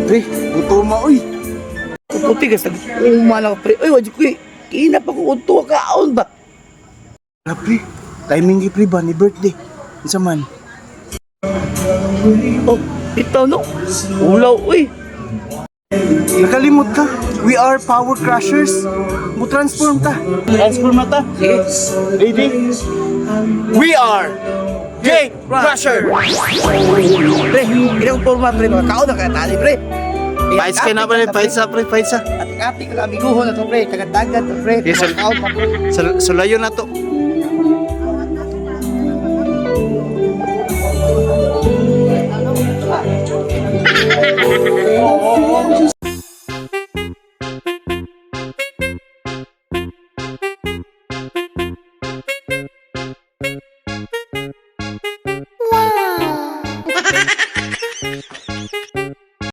Pre, gutoma oy. Puti ka sa uma lang, pre. Uy, wajib ko eh. Kinap ako unto kaon ba? Wala, pre, timing gi pre ba ni birthday. Unsa man? Oh, bitaw no. Ulaw, uy. Nakalimot ka. We are Power Crushers. Mo transform ta. Transform na ta. Sige. Ready? We are Gate Crusher. Pre, kinang forma, pre. Mga kaon na kaya tali, pre. Fights kay na pre, fights sa pre, fights sa. Atik-atik ka amiguhon na to, pre. Tagad-tagad to, pre. Yes, sir. Mga kaon pa, pre. Sulayo na to.